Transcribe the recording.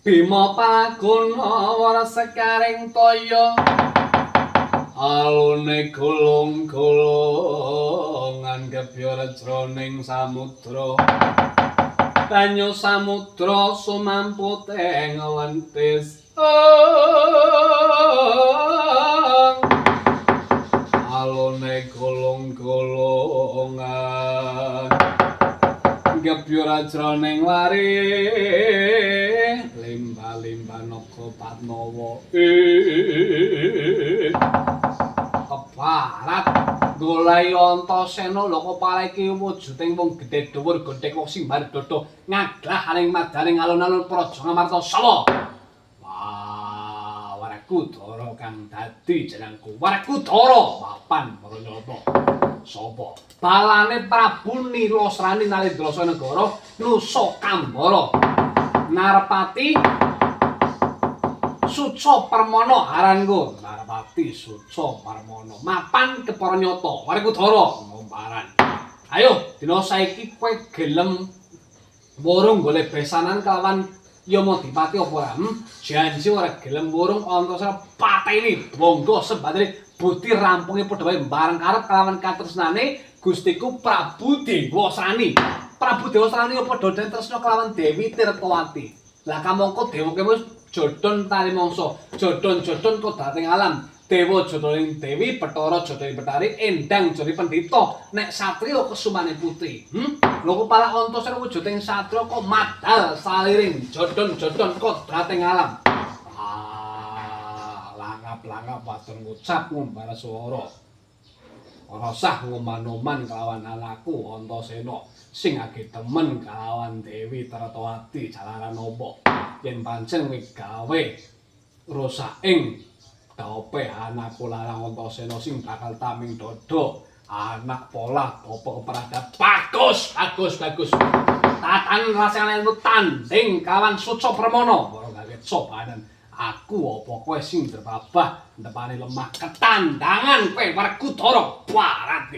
Bima Palaguna wara sekaring toya alune gulung-gulungan gebyur jroning samudra banyu samudra sumampute nglentis alune gulung-gulungan gebyur jroning lari limba-limba naga Patnawa kebarat golai Antasena lho kok iki wujuding wong gedhe dhuwur gedhe kok simbar dada ngaglah aning madaning alun-alun Praja Ngamarta sapa. Wah, Werkudara kang dadi jenengku Werkudara mapan para nyata. Sapa balane Prabu Nilasrani Narendra Negara Nusa Kambara Narpati Suca Permana aranku Narpati Suca Permana mapan kepara nyata Werkudara ngombaran. Ayo dina saiki kowe gelem wurung golek besanan kelawan Yamadipati apa ora? Janji ora gelem wurung Antasena pateni bangga sembatene budi rampunge padha wae bareng karep kelawan katresnane Gustiku Prabu Dewasrani. Prabu Dewasrani padha den tresna kelawan Dewi Tirtawati. Lah kamangka dewa wis jodhon tali mangsa, jodhon-jodhon kodrating alam. Dewa jodhoning dewi, Bathara jodhoning betari, endang jodhoning pendhita, nek satriya kesumane putri. Lho kok pala Antasena wujuding satriya kok madal saliring jodhon-jodhon kodrating alam. Ah, langap-langap wadon ngucap ngumbara swara. Ora sah ngoman-oman kelawan anakku Antasena sing age demen kelawan Dewi Tirtawati jalaran apa. Yen pancen kowe gawe rusaking daope anakku larang Antasena sing bakal taming dodo anak pola bapa keprada. Bagus, bagus, bagus. Tatan rasane ilmu tanding kawan Suca Permana. Para gawe cobanan aku apa kowe sing ndrebabah ndepane lemah ketandangan kowe Werkudara barat.